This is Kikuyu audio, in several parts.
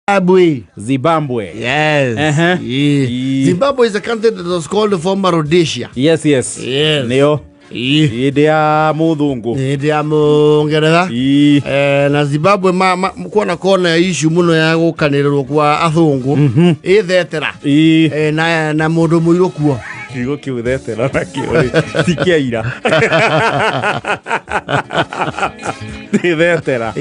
Zimbabwe. Zimbabwe. Yes. Yeah. Zimbabwe is a country that was called former Rhodesia. Yes. Yes. Nĩyo Ĩĩ. hĩndĩ ya mũthũngũ. Hĩndĩ ya Mũngeretha. Na Zimbabwe kona kona issue muno ya gũkanĩrĩrwo kwa athũngũ ĩthetera. Na mũndũ mũirũ kuo. Kiugo kĩu thetera nakĩo rĩ ti kĩa ira. Ti thetera.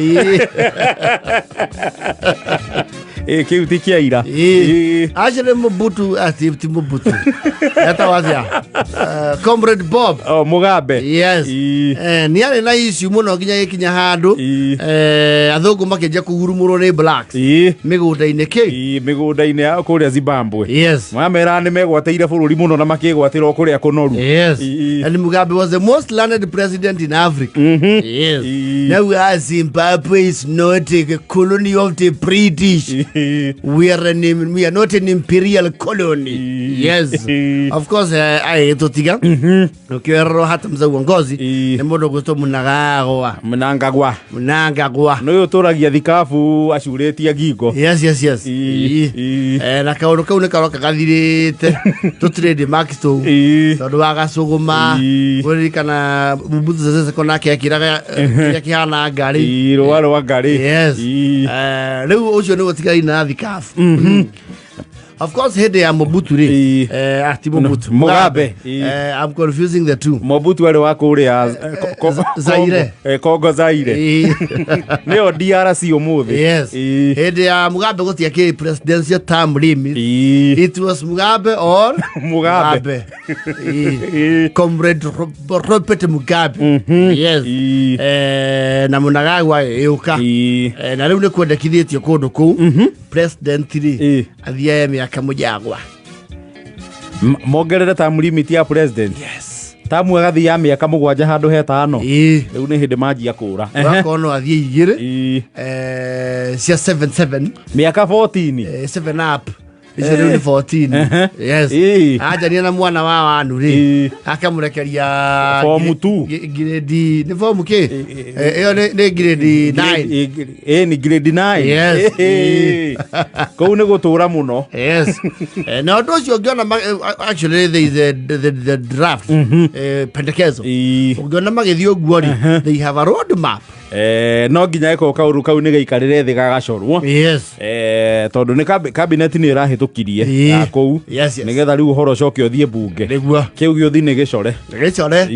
Ĩ, kĩu ti kĩa ira. Ĩĩ. Actually Mobutu ati ti Mobutu. Etagwo atĩa? Comrade Bob. Oh, Mugabe. Yes. Nĩ arĩ na issue mũno nginya gĩkinya handũ. Athũngũ makĩanjia kũgurumũrwo nĩ blacks. Mĩgũnda-inĩ kĩ? Mĩgũnda-inĩ ya kũrĩa Zimbabwe. Yes. Mamera nĩ megwatĩire bũrũri mũno na makĩgwatĩra o kũrĩa kũnoru. Yes. And Mugabe was the most learned president in Africa. Yes. Now Zimbabwe is not a colony of the British. We are not an imperial colony. Yes. Of course, tũtiga ũkĩererwo hata mza uongozi nĩ mũndũ gwĩtwo Mnangagwa. Mnangagwa. Mnangagwa. Nĩ ũyũ ũtũragia thikabu acurĩtie ngingo. Yes. Na kaũndũ kau nĩ karoka gathirĩte tũtirĩ marks tũu tondũ wa gacũgũma kũririkana Mobutu Sese Seko nake ekĩraga kĩrĩa kĩhana ngari. Rũa rwa ngari. Yes. Rĩu ũcio nĩguo tigai na thikabu. Of course hĩndĩ ya Mobutu rĩ, ti Mobutu. Mugabe. I'm confusing the two. Mobutu arĩ wa kũrĩa Zaire. Congo Zaire. Nĩyo DRC ũmũthĩ. Yes. Hĩndĩ ya Mugabe gũtiakĩrĩ presidential term limit. It was Mugabe or Mugabe. Comrade Robert Mugabe. Yes. Na Mnangagwa ĩũka. Na rĩu nĩ kwendekithĩtio kũndũ kũu president rĩ athiae mĩaka mũjagwa. Mongerere term limit ya president. Yes. Tamu agathiĩ ya mĩaka 7 handũ hetano. Rĩu nĩ hĩndĩ manjia kũra. Ũgakorwo no athiĩ 2 cia 7-7. Mĩaka 14. 7 up. Icio rĩu nĩ 14. Yes. Anjania na mwana wa wanu rĩ akamũrekeria Form 2. Grade nĩ form kĩ? Ĩyo nĩ grade 9. Nĩ grade 9. Yes. Kũu nĩ gũtũra mũno. Yes. Na ũndũ ũcio ũngĩona actually there is the draft pendekezo. Ũngĩona magĩthiĩ ũguo rĩ, they have a road map. No nginya ĩkorwo kaũndũ kau nĩ gaikarĩre thĩ gagacorwo. Yes. Tondũ nĩ cabinet nĩ ĩrahĩtũkirie ya kũu. Yes. Nĩgetha rĩu ũhoro ũcoke ũthiĩ mbunge. Nĩguo. Kĩu gĩũthi nĩ gĩcore. Gĩcore.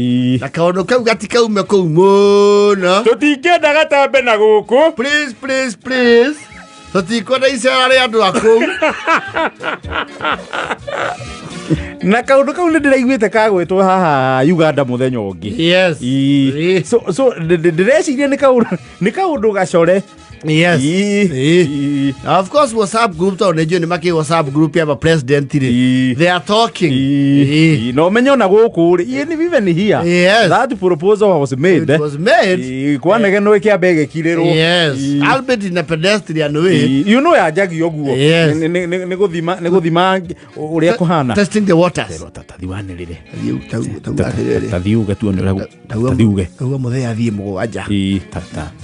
Na kaũndũ kau gatikaume kũu mũno. Tũtingĩenda gatambe na gũkũ. Please, please, please. Tũtikwenda icera rĩa andũ a kũu. Na kaũndũ kau nĩ ndĩraiguĩte kagwĩtwo haha Uganda mũthenya ũngĩ. Yes. So ndĩreciria nĩ kaũndũ gacore. Yes. Of course WhatsApp group tondũ nĩ njũĩ nĩ makĩ WhatsApp group ya president rĩ. They are talking. No menye ona gũkũ rĩ, ĩ, even here. Yes. That proposal was made. It was made. Kwanegeno ĩkĩamba ĩgĩkirĩrwo. Yes. Albeit in a pedestrian way. You know yanjagia ũguo. Yes. Nĩ gũthima ũrĩa kũhana. Testing the waters. Tathi wanĩrĩre. Tauga atĩrĩrĩ. Tathi uge tuone ũrĩa tathi uge. Tauga mũthee athiĩ 7.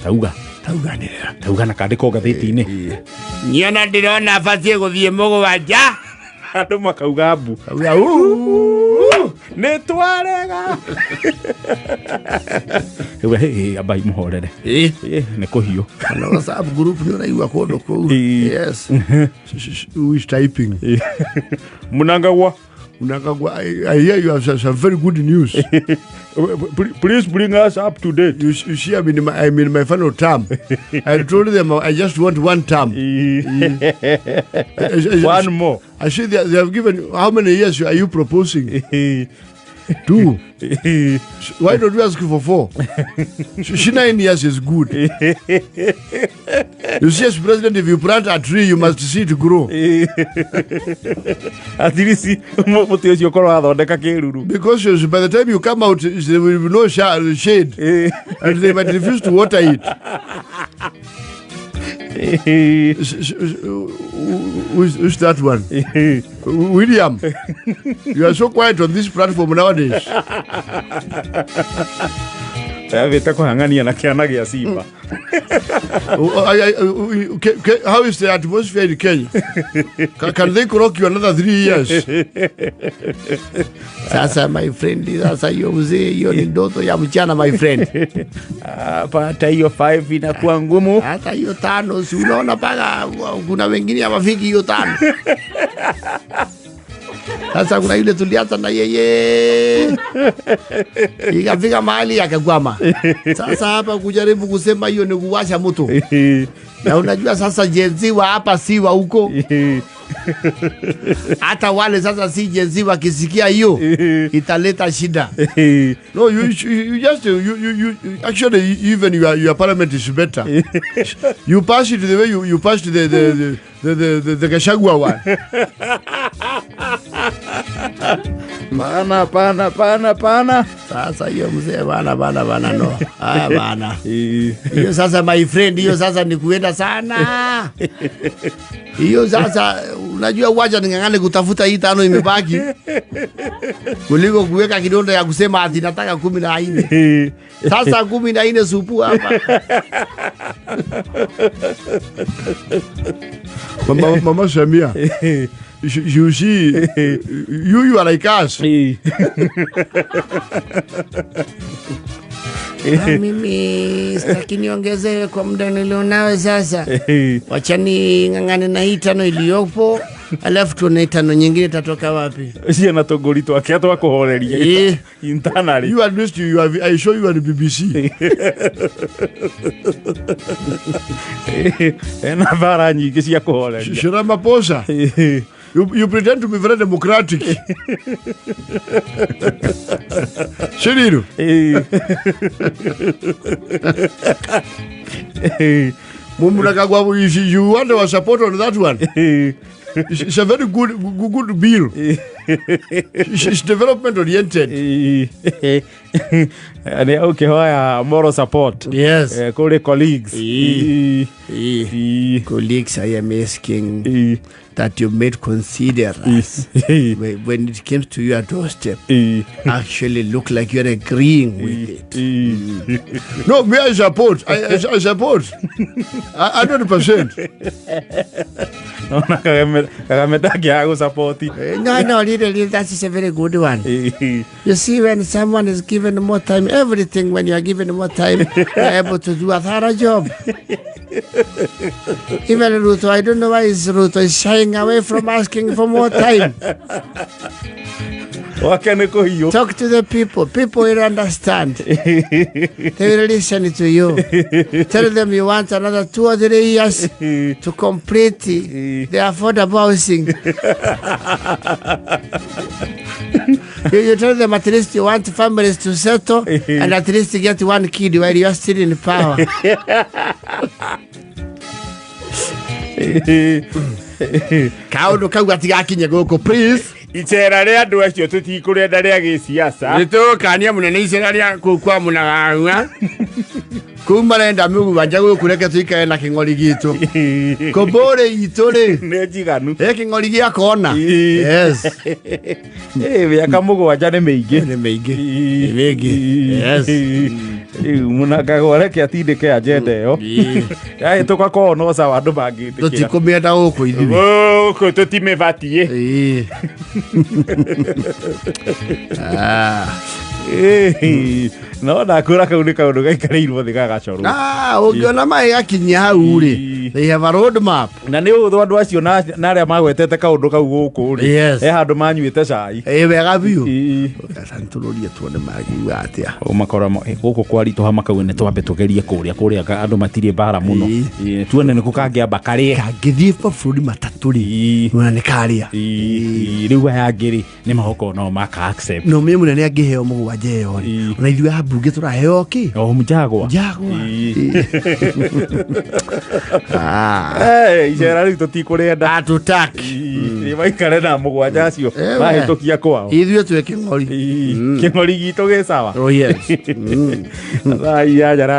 Tauga. Tauga nĩrĩra. Tauga na kandĩko ngathĩti-inĩ. Niĩ ona ndĩrona batiĩ gũthiĩ 7. Andũ makauga mbu. Tauga uu. Nĩ twarega. Rĩu ambai mũhorere. Nĩ kũhiũ. Na WhatsApp group nĩ ũraigua kũndũ kũu. Yes. Who is typing? Mnangagwa. Mnangagwa, I hear you have some very good news. Please bring us up to date. You see, I'm in my final term. I told them I just want one term. One more. I see they have given, how many years are you proposing? 2. Why don't you ask for 4? 9 years is good. You see, as president, if you plant a tree, you must see it grow. At least, mũtĩ ũcio ũkorwo wathondeka kĩruru. Because by the time you come out, there will be no shade. And they might refuse to water it. Who's that one? William, you are so quiet on this platform nowadays. Yambĩte kũhang'ania na kĩana gĩa simba. How is the atmosphere in Kenya? Can they clock you another 3 years? Sasa my friend, sasa hiyo mzee, hiyo ni ndoto ya mchana, my friend. Hapa hata hiyo 5 inakuwa ngumu. Hata hiyo 5, si unaona mpaka kuna wengine hawafiki hiyo 5. Sasa kuna yule tulianza na yeye, ikafika mahali akakwama. Sasa hapa kujaribu kusema hiyo ni kuwasha moto, na unajua sasa Gen Z wa hapa si wa huko. Hata wale sasa si Gen Z wakisikia hiyo italeta shida. No, you you, you just you, you, you actually, even your parliament is better. You pass it the way you passed the Gachagua one. Pana pana pana pana. Sasa hiyo mzee, bana bana bana, no, ah bana, hiyo sasa, my friend, hiyo sasa ni kuenda sana hiyo. Sasa unajua, wacha ning'ang'ane kutafuta hii 5 imebaki kuliko kuweka kidonda ya kusema ati nataka 14. Sasa 14 supu hapa. Mama Samia, you see, you are like us. Ah, mimi sitaki niongezewe kwa muda nilionao sasa. Wacha ning'ang'ane na hii 5 iliyopo, alafu tuone 5 nyingine itatoka wapi. Ciana tũngũri twake twa kũhoreria internally. You at least you are, I show you on the BBC. Ena mbara nyingĩ cia kũhoreria. Ramaphosa, you pretend to be very democratic. Cyril, Mnangagwa, you want our support on that one? It's a very good bill. It's development oriented. Nĩ ũkĩhoya moral support Yes. Kũrĩ colleagues. Colleagues, I am asking that you may consider us when it comes to your doorstep. Actually look like you're agreeing with it. No, me, I support. I support. 100%. Nona Kagame ndangĩaga gũsupport. No, really, that is a very good one. You see, when someone is given more time, everything, when you are given more time, you're able to do a thorough job. Even Ruto, I don't know why is Ruto is shying away from asking for more time. Wake nĩ kũhiũ. Talk to the people. People will understand. They will listen to you. Tell them you want another 2 or 3 years to complete the affordable housing. You tell them at least you want families to settle and at least get one kid while you are still in power. Kaundu kau gatigakinye guku, please. Icera rĩa andũ acio tũtikũrenda rĩa gĩciaca. Nĩtũgũkania mũnene icera rĩa kũu kwa Mũnagagua kũu marenda mũgwanja gũkũ, reke tũikare na kĩng'ori gitũ kũmbũrĩ itũ rĩ. Nĩ njiganu. Ĩ kĩng'ori gĩa kona. Yes. Mĩaka 7 nĩ mĩingĩ. Nĩ mĩingĩ. Nĩ mĩingĩ, yes. Rĩu Mũnangagwa reke atindĩke agenda ĩyo yahĩtũka, korwo no sawa, andũ mangĩtĩkĩra. Tũtikũmĩenda gũkũ ithuĩ. Gũkũ tũtimĩbatiĩ. Ĩĩ. Ah. No ndakwĩra kau nĩ kaũndũ gaikarĩirwo thĩ gagacorwo. Ah, ũngĩona maĩ gakinyia hau rĩ, they have a road map. Na nĩ ũthũ andũ acio na arĩa magwetete kaũndũ kau gũkũ rĩ, he handũ manyuĩte cai. Ĩ wega biũ. Tũrorie tuone mangiuga atĩa. Makora gũkũ kwaritũha makauga nĩ twambe tũgerie kũrĩa kũrĩa andũ matirĩ mbara mũno. Tuone nĩkũ kangĩamba karĩe. Kangĩthiĩ mabũrũri matatũ rĩ, ona nĩ karĩa. Rĩu aya angĩ rĩ nĩ magokorwo nao maka accept. No mĩ mũnene angĩheo 7 ĩyo rĩ, ona ithuĩ a mbunge tũraheo kĩ? O mjagwa. Njagwa. Ah. Icera rĩu tũtikũrĩenda. Hatutaki. Nĩ maikare na 7 acio Ewe. mahĩtũkia kwao. Ithuĩ twĩ kĩng'ori. Kĩng'ori gitũ gĩ sawa. Oh yes. Thaa 8.